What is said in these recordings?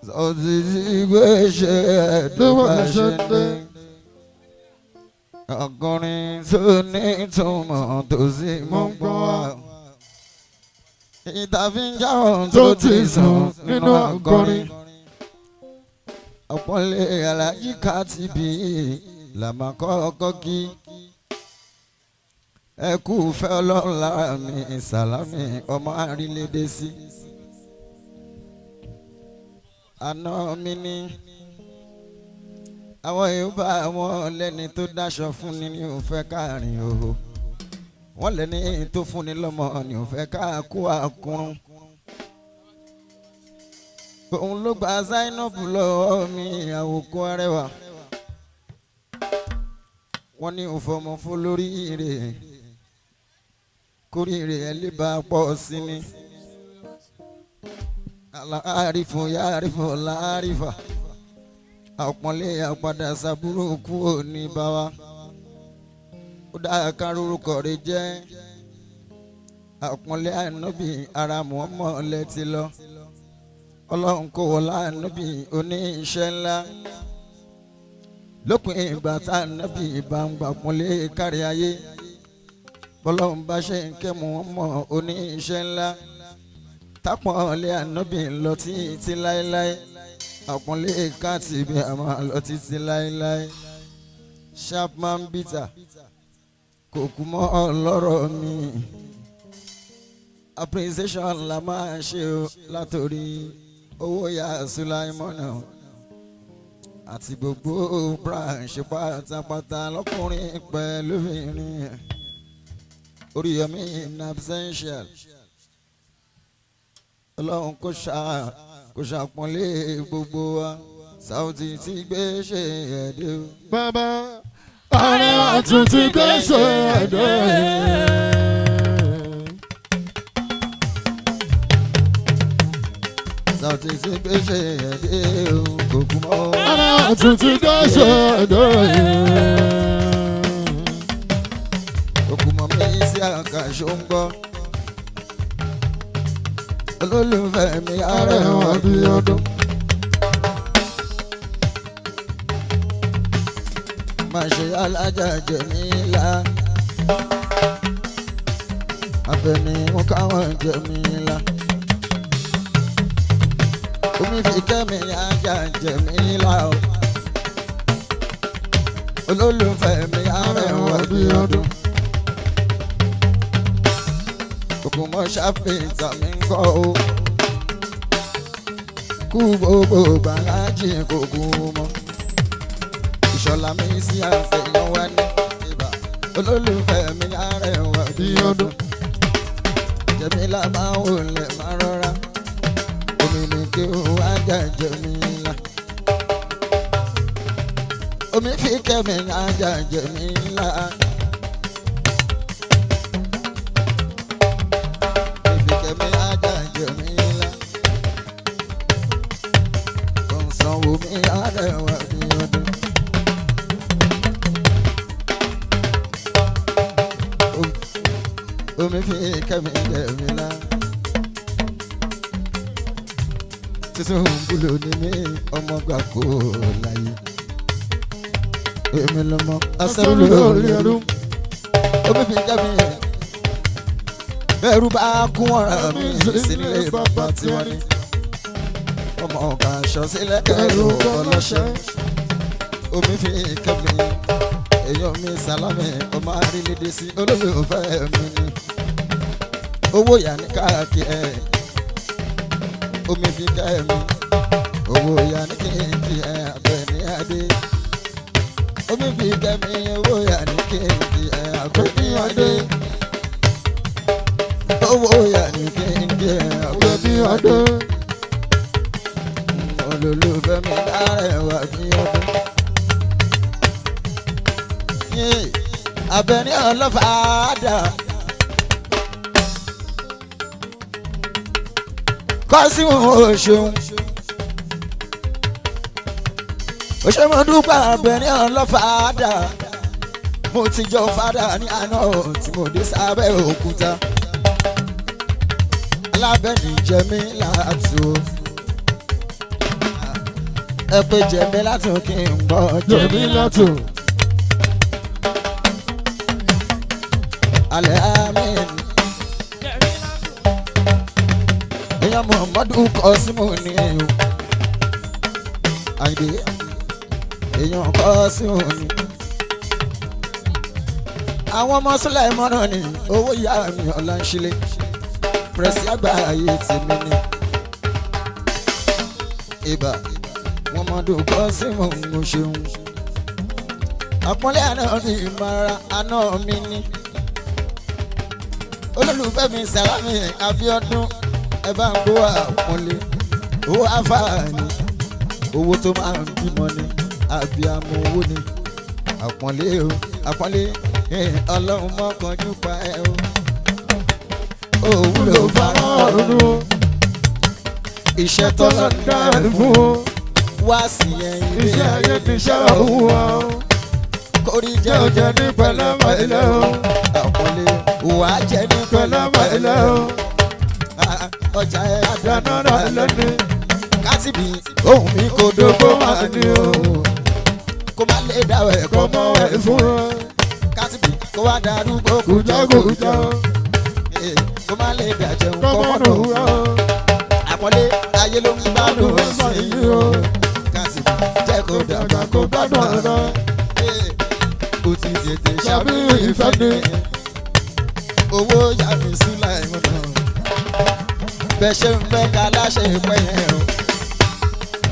Saoty ti gbéṣẹ́ ẹ̀dùnmáṣẹ́dé. Ọkùnrin tó ní ìtumọ̀ tó sì mú gbọ́ wá. Ìtàfíjà tó ti sùn nínú akọrin. Ọ̀pọ̀lẹ̀ Aláàjì Kátìbí làmà kọ́kọ́ kí. Ẹ kú fẹ́ ọlọ́run lára mi ìsàlámì ọmọ àrílédé sí. Àná mi ní àwọn Yorùbá àwọn lẹ́ni tó dáṣọ fún ni ní òun fẹ́ káàrin òhò. Wọ́n lẹ́ni tó fún ni lọ́mọ ní òun fẹ́ ká kú àkúrún. Òun ló gba Zainab lọ́wọ́ mi àwòkọ́ arẹwà. Wọ́n ní òfòmọ́ fún lórí ire kórìíre ẹ̀ lè bá a pọ̀ sí ni. Aláàrífò yáàrífò láàrífà. Àpọ́nlé àpàdà sàbúrò kú òní bá wa. Ó dáa ká rúrúkọ rẹ jẹ́. Àpọ́nlé ànábì ara Muhammad lẹ ti lọ. Ọlọ́run kò wọlá ànábì oní iṣẹ́ ńlá. Lópin ìgbà tá ànábì bá ń gbà pọ́nlé kárí ayé. Bọ́lọ́run bá ṣe ń kẹ́ Muhammad oní iṣẹ́ ńlá. Tápọ̀nlé ànábì ń lọ títí láéláé. Àpọ́nlé Kátìbí àmọ́ lọ títí láéláé. Sharpman bitter kò kú mọ́ ọlọ́rọ̀ mi. Appreciation la máa ṣe o látòrí owó ya Sulaimona àti gbogbo branch pátápátá lọ́kùnrin pẹ̀lú obìnrin. Oríyọmí in absentia. Ọlọ́run kò ṣá kò ṣàpọ́nlé gbogbo wa. Saoty ti gbé ṣe ẹ̀dẹ́ o. Bàbá Arẹwà tún ti gbéṣẹ́ ẹ̀dẹ́. Saoty ti gbé ṣe ẹ̀dẹ́ o. Kò kú mọ́. Arẹwà tún ti gbéṣẹ́ ẹ̀dẹ́. Kò kú mọ́ mi sí àkàṣọ ń gbọ́. Olólùfẹ́ mi Arẹwà arẹwà bí ọdún. Má ṣe alájà Jẹ̀mílà. Abẹ́ni mú káwọn Jẹ̀mílà. Omi fi kẹ́mi ajá Jẹ̀mílà o. Olólùfẹ́ mi arẹwà Arẹwà bí bí ọdún. ọdún. Òkùnmọ́ ṣàfihàn mi ń kọ́ o. Kú gbogbo gbàlájì kò kú mọ́. Ìṣọ̀lá mi sí àṣeyàn wá ní ibà. Olólùfẹ́ mi arẹwà bí Bí ọdún. ọdún. Jẹ̀mílà máa ń wọlé máa rọra. Omi ní kí o wá jà Jẹ̀mílà. Omi fi kẹ́mi ajá Jẹ̀mílà. Omi fi kẹ́mi ajá Jẹ̀mílà. Kò ń sanwó mi arẹwà bí ọdún. Omi fi kẹ́mi Jẹ̀mílà. Tuntun búlò ní mi ọmọ gbà kó láyé. Èmi lọmọ asẹ́rù lórí ẹrú. Omi fi kẹ́mi bẹ́ẹ̀rù bá kún ọ̀rọ̀ mi sílé bàbá tiwọn ni. Ọmọ ọ̀gá aṣọ sílẹ̀ kẹrù ọlọ́ṣẹ́. Omi fi kẹ́mi èèyàn mi sálámì ọmọ àrílédè sí olólùfẹ́ mi ni. Owó yà ní káàkiri ẹ̀. Omi fi kẹ́mi owó yà ní kéèkì ẹ̀ Àbẹ̀ní Adé. Omi fi kẹ́mi owó yà ní kéèkì ẹ̀ Àbẹ̀ní Adé. Owó yà ní kéèkì ẹ̀ Àbẹ̀ní Adé. Olólùfẹ́ mi dárẹ̀wá bí ọdún. Àbẹ̀ní ọlọ́fàádà. Kọ́símù ò ṣeun. Ó ṣe mo dúpẹ́ Àbẹ̀ní ọlọ́fàádà. Mo ti jọ fádà ní àná tí mo dé sábẹ́ òkúta. Alábẹ́ni jẹ mí láàtú. Ẹ pé jẹ̀mí látún kí n gbọ́ Jẹ̀mí látò. Alẹ́ amen. Èèyàn Muhammadu Kọ́símù ni o. Àyìndé èèyàn Kọ́símù ni. Àwọn ọmọ Sùláìmọ́nà ni owó ìyá mi Ọláńṣílẹ̀. Pẹ̀sì àgbà ayé tèmi ni. Ìbà Muhammadu Kọ́símù ń ṣeun. Àpọ́nlé àná mi ìmọ̀ra àná mi ni. Olólùfẹ́ mi Sàlámì Abíọ́dún ẹ bá ń gbọ́ àpọ́nlé owó àfààní owó tó máa ń bímọ ni àbíamọ owó ni àpọ́nlé o àpọ́nlé ọlọ́run mọ́kànjú pa ẹ o òwúlò fara Ọ̀run iṣẹ́ tọ́lọ́ dá ẹ̀ fún o. wá sí ẹyin Iṣẹ́ ayé ti ṣẹ́ òun wa o. kórí Jẹ́ jẹ́ òjẹ́ ní pẹ̀lẹ́mọ̀ ilé o. àpọ́nlé wà á jẹ́ ní Pẹ̀lẹ́mọ̀ ilé o. Ọjà ẹ̀ Dáná náà lẹ́ni. Kátìbì ohun mi kò dógó máa ní o kó má lè dáwọ̀ ẹ̀kọ́ Kọ́ mọ́ ẹ̀ fún o. Kátìbì kó wá darúgbó Kùjọ́kùjọ́. Kó má lè dàjẹun Kọ́ kọ́ mọ́ mọ́nà nù wá o. Àpọ́nlé ayé ló ń gbádùn sí i o kátìbì jẹ́ kó dàgbà Dàgbà kó gbádùn ara. Kò ti tètè Ṣàbí ìfẹ́ ni. Owó yàrá sílẹ̀ ìmọ̀nà bẹ́ẹ̀ ṣe ń fẹ́ ká láṣẹ ìpẹ́ yẹn o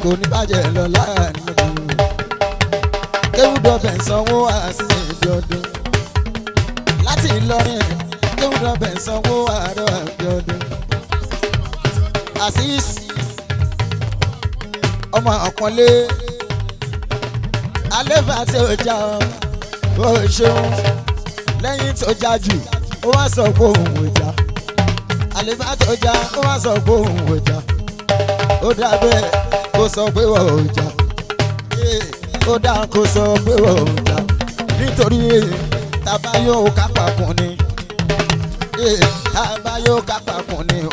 kò ní bàjẹ́ lọ láàánú kéwúdọ̀bẹ̀ sanwó àṣìṣe ìbíọdún láti Ìlọrin kéwúdọ̀bẹ̀ sanwó àárọ̀ àbíọdún àṣìṣe ọmọ àpọ́nlé alẹ́fà tí ó já ọ ó ṣeun lẹ́yìn tó já jù ó wá sọ pé òun ò já àlefà tó já ó wá sọ pé òun ò já ó dá bẹ́ẹ̀ kó sọ pé wọ́n ò já ó dá kó sọ pé wọ́n ò já nítorí tàbá yóò kápá kùn ni tàbá yóò kápá kùn ni o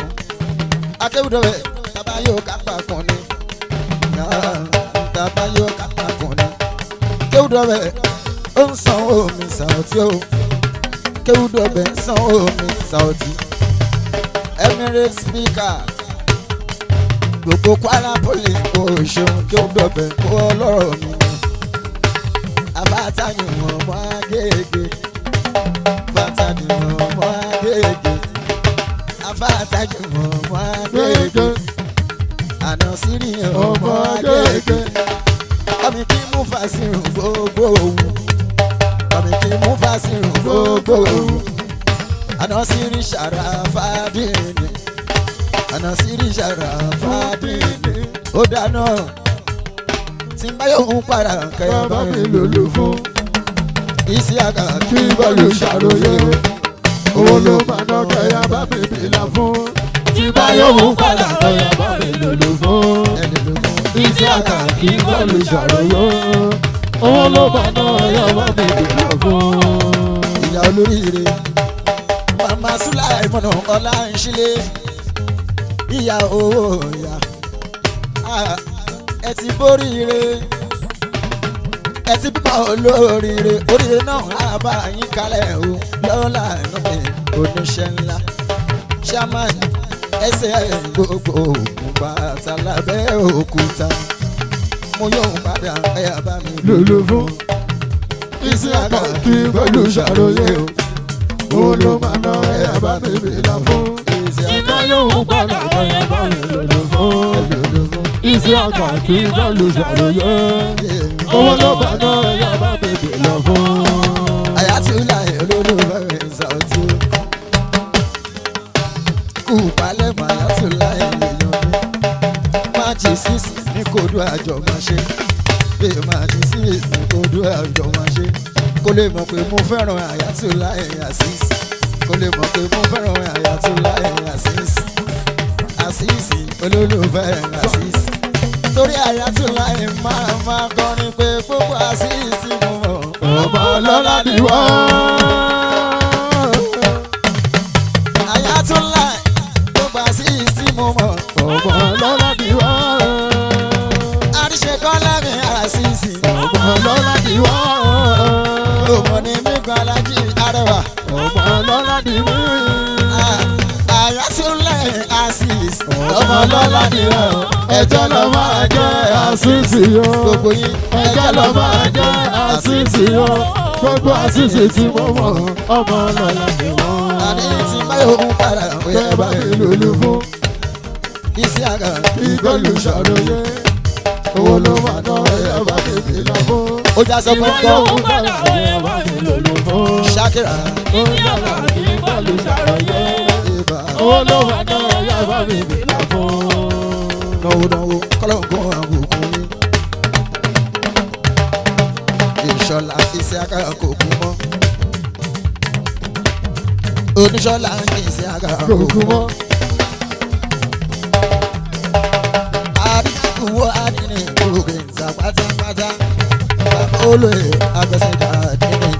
akéwìdọ̀bẹ̀ tàbá yóò kápá kùn ni tàbá yóò kápá kùn ni kéwìdọ̀bẹ̀ ó ń san omi sàùtì o kéwìdọ̀bẹ̀ ń san omi sàùtì Emirates speaker gbogbo Kwara Poly kò ṣeun kí ó dọ̀bẹ̀ kó ọlọ́rọ̀ mi ni abátayìnwọ̀n ọmọ agége abátayìnwọ̀n ọmọ agége abátayìnwọ̀n ọmọ agége àná sírí ọmọ agége bámi kí mú fàṣírùn gbogbo òwú bámi kí mú fàṣírùn gbogbo òwú àná sírí ṣàràfàdìní àná sírí ṣàràfàdìní ó dáná tí n bá yóò ń para kẹyọ Bàbá mi lòlù fún. Iṣẹ́ àgà Kí bọ́ọ̀lù ṣàròyé. Owó ló máa ná kẹ́yà bá mi bìlà fún. Tí bá yóò mú padà kẹ́yà bá mi lòlù fún. ẹni ló mú. Iṣẹ́ àkà kí bọ́ọ̀lù ṣàròyé. Owó ló máa ná kẹ́yà bá mi bìlà fún. Ìyá olóríire màmá Sùláìmọ̀nà ọlá ń ṣílé ìyá owó ìyá. Ah, ẹ ti bóríire ẹ ti bímọ olóríire oríire náà á bá yín kalẹ̀ o lọ́la mi oníṣẹ́ ńlá shaman ẹsẹ̀ gbogbo ògùn bàtà lábẹ́ òkúta mo yóò padà ẹ̀yà bá mi Lòlù fún. Iṣẹ́ àkà kí bọ́ọ̀lù ṣàròyé. Owó ló máa ná kẹ́yà bá mi bìlà fún. Tí bá yóò mú padà kẹ́yà bá mi lòlù fún. Iṣẹ́ àkà kí bọ́ọ̀lù ṣàròyé. Owó ló máa ná kẹ́yà bá mi bìlà fún. Àyàtúlà olólùfẹ́ mi Sàùtì kù palẹ̀mọ́ àyàtúlà èèyàn mi máàjì sísì ní kódú àjọ máa ṣe bí máàjì sísì ní kódú àjọ máa ṣe kó lè mọ̀ pé mo fẹ́ràn àyàtúlà àṣìṣì kó lè mọ̀ pé mo fẹ́ràn àyàtúlà àṣìṣì àṣìṣì olólùfẹ́ àṣìṣì torí àyàtúlà máa máa kọrin pé gbogbo àṣìṣì mo mọ̀. Ọmọ ọlọ́lá ni wá. Ayatollah gbogbo àṣìṣì mo mọ̀. Ọmọ ọlọ́lá ni wá. Àríṣekọ́lá lọ́lá ni wá. Ọmọ ni mí gan alájí arẹwà. Ọmọ lọ́lá ni mí. Àyàsílẹ̀ Asis. Ọmọ lọ́lá ni wá. Ẹjọ́ lọ máa jẹ́ àṣìṣì o. Gbogbo yín. Ẹjọ́ lọ máa jẹ́ àṣìṣì o. Gbogbo àṣìṣì tí mo mọ̀, ọmọ lọ́lá ni wọ́n. Àní tí báyọ̀ ń padà ó yẹ Bẹ́ẹ̀ bá mi lùlù fún Iṣẹ́ àgà. ìgbọ́lù ṣàròyé. Owó ló máa ná ẹ̀ bá mi bìlà fún. Ó já sọ pé kọ́. Ìwọ padà ẹ̀ bá mi lùlù fún. Ṣakira. Ó dára kí bọ́ọ̀lù ṣàròyé. Ibà. Owó ló máa ná ẹ̀ bá mi bìlà fún. Náwó náwó kọ́lọ́ǹgọ́ àbùkù yín. Ìṣọ̀lá iṣẹ́ àgà kò kú mọ́. Oníṣọ́lá iṣẹ́ àgà kò Kò kú kú mọ́. mọ́. Àdìkúwò àdìní òkè ìta pátápátá. Bàbá olóyè agbẹ́sẹ̀gà àdínní.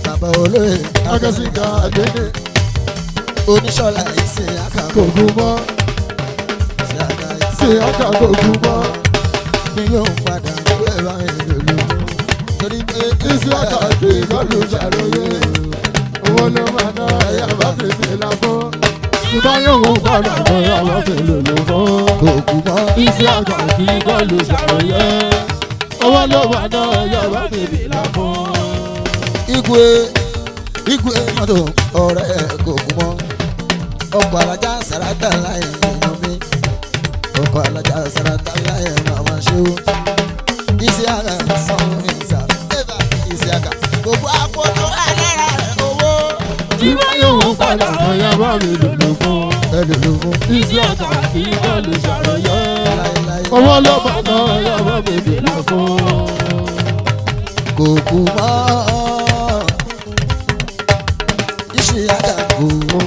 Bàbá olóyè Akẹ́sìnká àdéhùn Oníṣọ́lá iṣẹ́ àgà kò kú mọ́. iṣẹ́ àgà Sí ọkà kò kú mọ́. mi yóò padà wẹ́wà ìlú. Torí pé Iṣẹ́ ọkà kì í bọ́ọ̀lù ṣàròyé. Owó ló máa ná ẹ̀ bá mi bìlà fún. Ìbá yóò wọ́n padà ẹ̀ bá mi lùlù fún. kò kú mọ́. Iṣẹ́ àgbà kì í bọ́ọ̀lù ṣàròyé. Owó ló máa ná ẹ̀ bá mi bìlà fún. Igwe igwe mọ́tò ọ̀rẹ́ kò kú mọ́. Ọkọ̀ alájà sàràtà láì èèyàn mi. Ọkọ̀ alájà sàràtà láì màmá ṣe o. Iṣẹ́ àgà sanwó ìsà. Iṣẹ́ àgà gbogbo àpótò alára owó. Ìbá yóò wọ́n padà ẹ̀ bá mi lùlù fún. Ẹ lò ló fún Iṣẹ́ àgbà kì í bọ́ọ̀lù ṣàròyé. láéláé. Owó ló máa ná ẹ̀ bá mi bìlà fún. Kò kú mọ́. Iṣẹ́ àgà kò kú mọ́.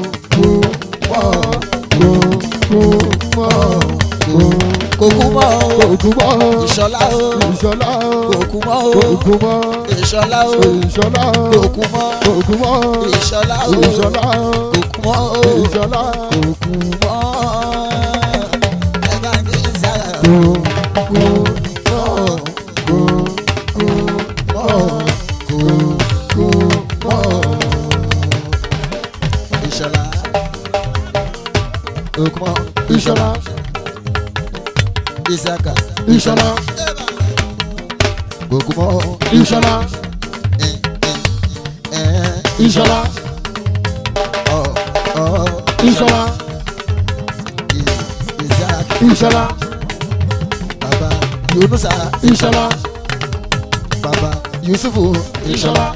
Kò kú mọ́. Kò kú mọ́ Kò o. kú mọ́. Ìṣọ̀lá o. Ìṣọ̀lá o. Kò kú mọ́ o. Kò kú mọ́. Ìṣọ̀lá o. Ìṣọ̀lá o. Kò kú mọ́. Kò kú mọ́. Ìṣọ̀lá o. Ìṣọ̀lá o. Kò kú mọ́ o. Ìṣọ̀lá Kò kú mọ́. Ẹ bá ń gbé sára. Kò kú mọ́. Kò kú Mọ́. Kò kú mọ́. Ìṣọ̀lá. Kò kú mọ́. Ìṣọ̀lá. Ìṣàkà. Ìṣọ̀lá. Kò kú mọ́. Ìṣọ̀lá. Ẹ ẹ ẹ Ìṣọ̀lá. ọ ọ Ìṣọ̀lá. Ìṣàkà. Ìṣọ̀lá. Bàbá Yunusa. Ìṣọ̀lá. Bàbá Yusufu. Ìṣọ̀lá.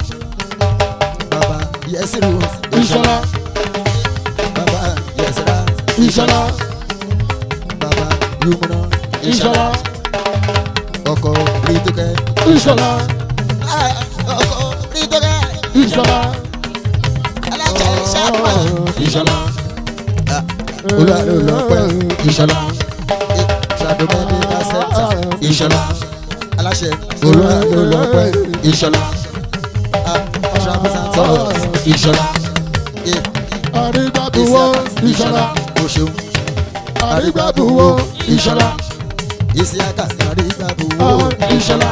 Bàbá Yẹsiru. Ìṣọ̀lá. Bàbá Yẹsira. Ìṣọ̀lá. Bàbá Yumuna. Ìṣọ̀lá. Ọkọ Rítúkẹ́. Ìṣọ̀lá. Ọkọ Rítúkẹ́. Ìṣọ̀lá. Aláṣẹ Ṣàpà. Ìṣọ̀lá. Olúwa ló lọ pẹ́. Ìṣọ̀lá. Ṣàdùmọ́ ní Bàṣẹ́ntà. Ìṣọ̀lá. Aláṣẹ Olúwa ló lọ pẹ́. Ìṣọ̀lá. Travels and tours. Ìṣọ̀lá. Àrígbàbùwọ̀ Ìṣọ̀lá. O ṣeun. Àrígbàbùwọ̀ Ìṣọ̀lá. Ìṣíàkà Àrígbàbùwò. Ìṣọ̀lá.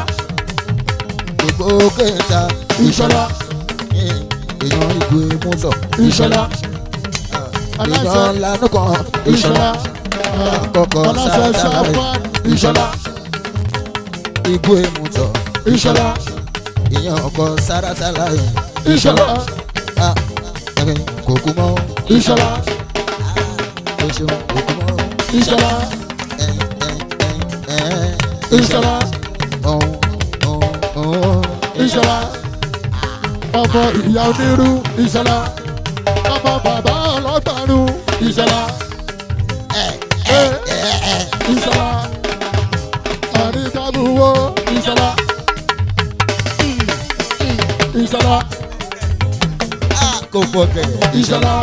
Gbogbo kẹta. Ìṣọ̀lá. Èèyàn ìgò mọ́tò. Ìṣọ̀lá. Èèyàn lánàá kan. Ìṣọ̀lá. Àkọ́kọ́ Aláṣẹ sátánà. Ṣàpá. Ìṣọ̀lá. Ìgò mọ́tò. Ìṣọ̀lá. Èèyàn ọkọ̀ sárátálà yìí. Ìṣọ̀lá. Kò kú mọ́. Ìṣọ̀lá. O ṣeun kò kú mọ́. Ìṣọ̀lá. Ẹ, ẹ, ẹ, ẹ. Ìṣọ̀lá. Ọ̀hún, ọ̀hún, ọ̀hún. Ìṣọ̀lá. Ọmọ ìyá onírú Ìṣọ̀lá. Ọmọ bàbá ọlọ́gbàrún Ìṣọ̀lá. Ìṣọ̀lá. Àrígbàbùwọ̀ Ìṣọ̀lá. Ìṣọ̀lá. Kò fọkẹ̀. Ìṣọ̀lá.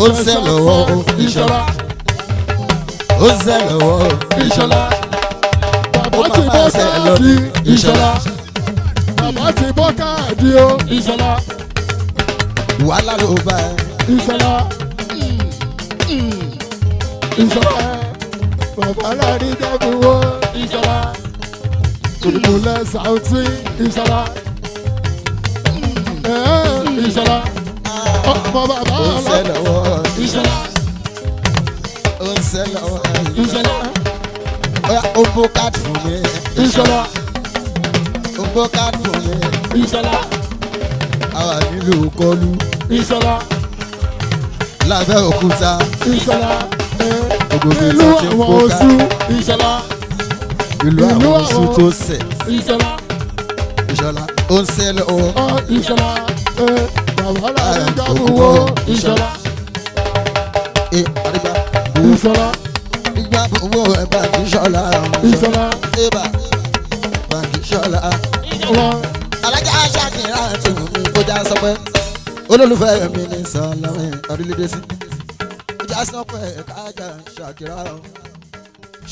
Ó ń sẹ́ lọ́wọ́ o. Ìṣọ̀lá. Ó ń sẹ́ lọ́wọ́ o. Ìṣọ̀lá. Ó Bàbá ti máa bọ́ máa sẹ́ lọ. káàdì Ìṣọ̀lá. Bàbá ti bọ́ káàdì o Ìṣọ̀lá. Wàhálà ló bá ẹ. Ìṣọ̀lá. Ìṣọ̀lá. Bàbá lárí jábùwọ̀ Ìṣọ̀lá. Ìmùlẹ̀ Sàùtì Ìṣọ̀lá. Ìṣọ̀lá. Ọmọ bàbá Ó ń sẹ́ ọlọ́. lọ́wọ́. Ìṣọ̀lá. Ó ń sẹ́ lọ́wọ́. Ìṣọ̀lá. Ó yá, ó bó káàdì fún mi. Ìṣọ̀lá. Ó bó káàdì fún mi. Ìṣọ̀lá. Àwa nílùú kọlu Ìṣọ̀lá. lábẹ́ òkúta. Ìṣọ̀lá. Gbogbo ibi Ìlú tó ti ń àwọn kó oṣù. ká. Ìṣọ̀lá. Ìlú àwọn oṣù tó sẹ̀. Ìṣọ̀lá. Ìṣọ̀lá ó ń sẹ́ lọ́wọ́. Ìṣọ̀lá. Bàbá làwọn jábùwò. Ìṣọ̀lá. Ẹ àdìgbà bò Ìṣọ̀lá. ìgbà owó ẹ̀ bàǹkì ṣọlá. Ìṣọ̀lá. Ẹ bàǹkì ṣọlá. Wọ́n. Alájà Ṣàkírà tù mí ó já sọ pé olólùfẹ́ mi ní Sàlámì orílẹ̀-èdè sí. Ó já sọ pé kájà Ṣàkírà o.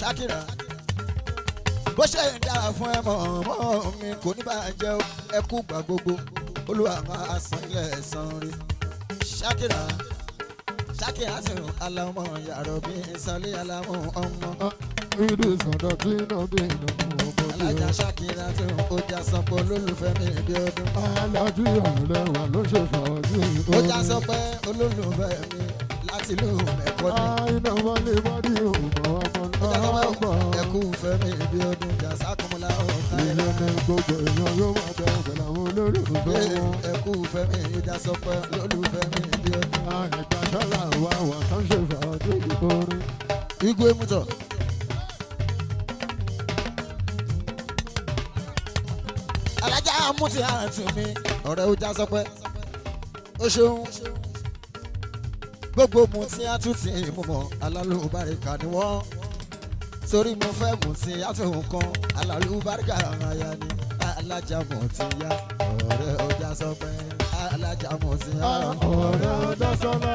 Ṣàkírà bó ṣe ń dára fún ẹ mọ̀ mọ́ mi kò ní bàjẹ́ o. Ẹ kú gbà gbogbo Olúwa máa san ilẹ̀ ẹ̀san rí. Ṣàkírà Ṣàkírà sì ń alámọ̀ yàrá bí ìsàlẹ̀ alámọ̀ ọmọ. Ìdí sọ̀dọ̀ tí iná bí iná ọmọdé. Alájà Ṣàkírà tù ó já sọ pé olólùfẹ́ mi bí ọdún. Alájú ọ̀rẹ́ wa ló ṣe fàájì. Ó já sọ pé olólùfẹ́ mi láti ìlú mẹ́kọ́ ni. Iná wọlé wọlé òmò ọmọ Ó já sọ pé ọgbọ̀n. ẹkú fẹ́ mi bí ọdún jàsákùnmọ́lá ọ̀ká Ìyẹn ẹ̀rọ. ni gbogbo èèyàn yóò máa bẹ pẹ̀lú àwọn olólùfẹ́ wọn. Ẹkú fẹ́ mi ó já sọ pé olólùfẹ́ mi bí ọdún. Àìgbà sọ́là wa wà tán ṣe fàájì orin. Igwe mutọ. Alájà múti àǹtí mi ọ̀rẹ́ ó já sọ pé ó ṣeun. Gbogbo mutí àtúntì mú mọ́ alálùbáríkà ni wọ́n. Torí mo fẹ́ mutí àtúntì kan alálùbáríkà àyà ni alájà mutí yá ọ̀rẹ́ ó já sọ pé alájà mutí yá Ọ̀rẹ́ ọjà sọ́lá.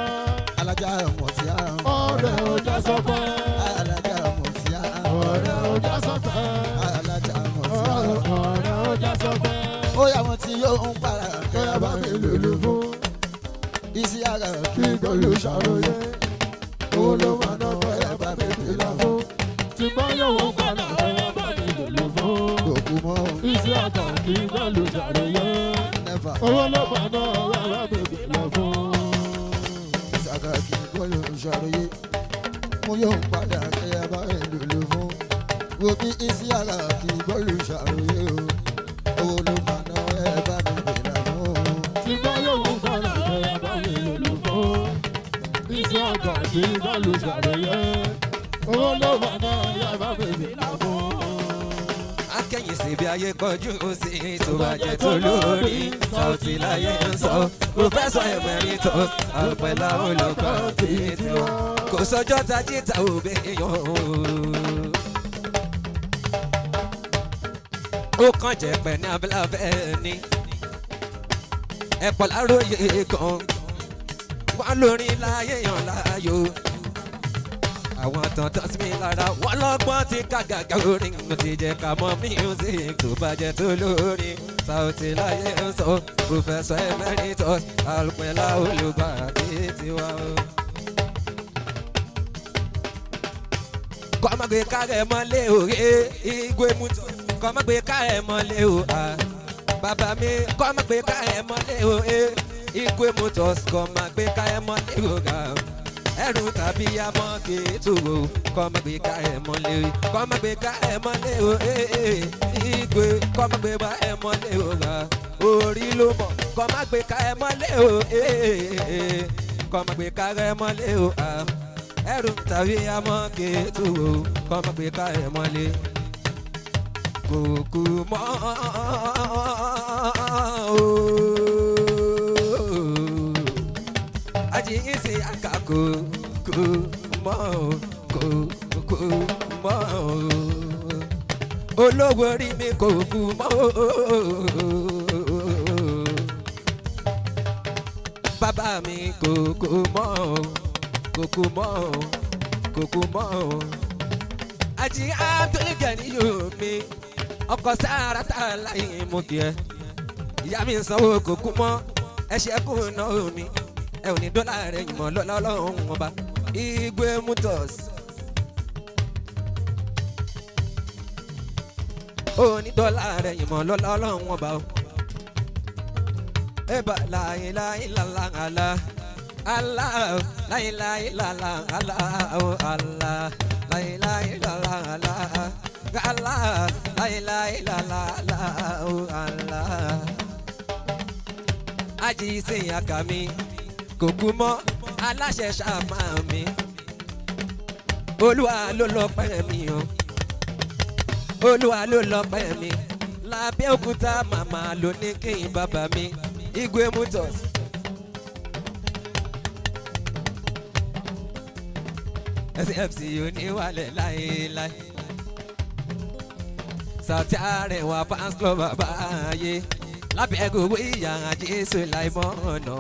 alájà mutí yá Ọ̀rẹ́ ọjà sọ́pẹ́. alájà mutí yá Ọ̀rẹ́ ọjà sọ́pẹ́. alájà mutí yá. Ọ̀rẹ́ ọjà sọ́pẹ́. Ó yà wọn tí yóò ń para Kẹ́yà bá mi lùlù fún. Isi ara Kí gòlù ṣàròyé. Owó ló máa ná kẹ́yà bá mi bìlà fún. Tí bá yóò padà kẹ́yà bá mi lùlù fún. kò kú mọ́ Iṣẹ́ àtọ̀ kí gòlù ṣàròyé. nẹ́fà. Owó ló máa ná kẹ́yà bá mi bìlà fún. Sàkà kì í gbọ́dọ̀ ṣàròyé. Mo yóò ń padà kẹ́yà bá mi lùlù fún. Wo bí isi ara kì í gbọ́dọ̀ ṣàròyé o. Owó ló máa ná ẹ bá mi bìlà fún. Tí bá yóò padà kẹ́yà bá mi lùlù fún. Iṣẹ́ àtọ̀ kí gòlù ṣàròyé. Owó ló máa ná kẹ́yà bá mi bìlà fún. Akẹ́yìn sí bí ayé kọjú sí tó bá jẹ́ tó lórí Saoty láyé ń sọ Professor Emeritus àpẹlà olùkọ́ títí wọn kò sọjọ́ tají ta òbí yan o. Ó kàn jẹ́ pẹ̀ ní abẹ́lábẹ́ ni ẹ̀pọ̀ láróyè kan wọ́n lórí láyé yan láàyò àwọn tọ̀tọ̀ sí mi lára wọ́n lọ́gbọ́n ti ká gàgà orin mo ti jẹ́ ká mọ music tó bá jẹ́ tó lórí Saoty láyé ń sọ Professor Emeritus alùpẹ̀lá olùgbà títí wa o. Kọ́mọ́gbé kárẹ̀ mọ́lé òye igwe mutọ kọ́mọ́gbé kárẹ̀ mọ́lé o à bàbá mi kọ́mọ́gbé kárẹ̀ mọ́lé òye igwe mutọ kọ́mọ́gbé kárẹ̀ mọ́lé o gà ẹrù tàbí amọ́ kìtù o kọ́mọ́gbé kárẹ̀ mọ́lé o kọ́mọ́gbé kárẹ̀ mọ́lé o igwe kọ́mọ́gbé kárẹ̀ mọ́lé o gà orí ló mọ̀ kọ́mọ́gbé kárẹ̀ mọ́lé o kọ́mọ́gbé kárẹ̀ mọ́lé o à ẹrù tàbí amọ́ kẹ́tù o kọ́mọ pé ká ẹ̀ mọ́lé kòkó mọ́ o. Ajíyín sí àkà kòkó mọ́ o kòkó mọ́ o. Olówó orí mi kòkó mọ́ o. Bàbá mi kòkó mọ́ o kòkó mọ́ o kòkó mọ́ o. Àjí Abdulgani yóò mi ọkọ̀ sára tá a láyé mú kí ẹ. Ìyá mi ń sanwó kòkó mọ́ ẹṣẹ́ kù náà mi ẹ ò ní dọ́là rẹ̀ yìnbọn lọ́lá ọlọ́run ọba. Igwe Motors. Onídọ́là rẹ̀ ìmọ̀ lọ́lá ọlọ́run ọba o. Eba láìláìlàlà àlá àlá láìláìlàlà àlá àlá láìláìlàlà àlá àlá láìláìlàlà àlá àlá. Ajísìn àkàmì kò kú mọ́ aláṣẹ ṣàmà mi. Olúwa ló lọ́pẹ́ mi o. Olúwa ló lọ́pẹ́ mi. Lábẹ́òkúta màmá ló ní kí n bàbá mi. Igwe Motors. SFC oníwàlẹ̀ láéláé. Sàtì Arẹwà fans club àbáyé. Lábẹ́ gbogbo ìyá Jésù láìmọ̀ ọ̀nà.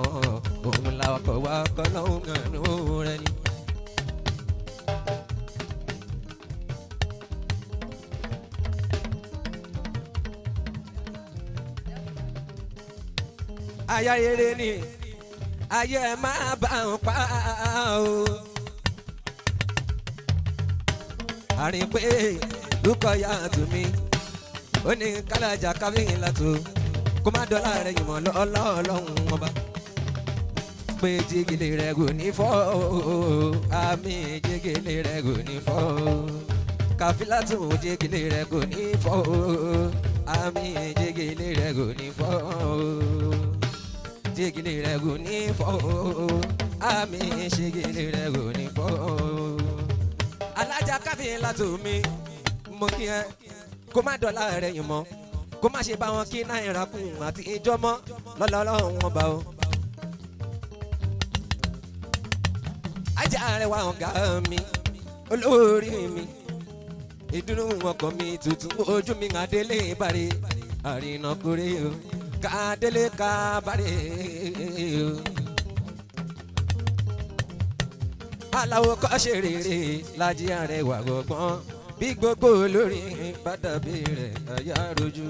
Òun làwọn kọ̀ wá kọ́ lọ́hùn àánú rẹ̀ ni. Aya rere ni ayé ẹ máa bá ń pa o. Àrìn pé lukọ ya tù mí ó ní kálájà káfíń látò kó má dọ́là rẹ̀ yìnbọn lọ́lọ́ọ̀lọ́hún ọba. Pé jígìlì rẹ̀ kò ní fọ́ o àmì jígìlì rẹ̀ kò ní fọ́ o kàfílà tún jígìlì rẹ̀ kò ní fọ́ o àmì jígìlì rẹ̀ kò ní fọ́ o jigili rẹ kò ní fọ́ o àmì ṣigili rẹ kò ní fọ́ o. Alájà káfíń látò mi mo kí ẹ kó má dọ̀là rẹ yìí mọ́ kó má ṣe bá wọn kí náírà kùn àti ìjọ mọ́ lọ́lọ́lọ́hún wọn bá o. Ajá rẹ wà ọ̀gá mi olórí mi ìdùnnú ọkàn mi tuntun ojú mi àdélé bàrẹ̀ àrìnà kúrẹ́ o kàdélé kábàárẹ̀ o. Aláwo kọ́ ṣe rere Lájí Arẹwà gbọ̀ngbọ̀n bí gbogbo olórin bá dàbí rẹ̀ àyà rojú.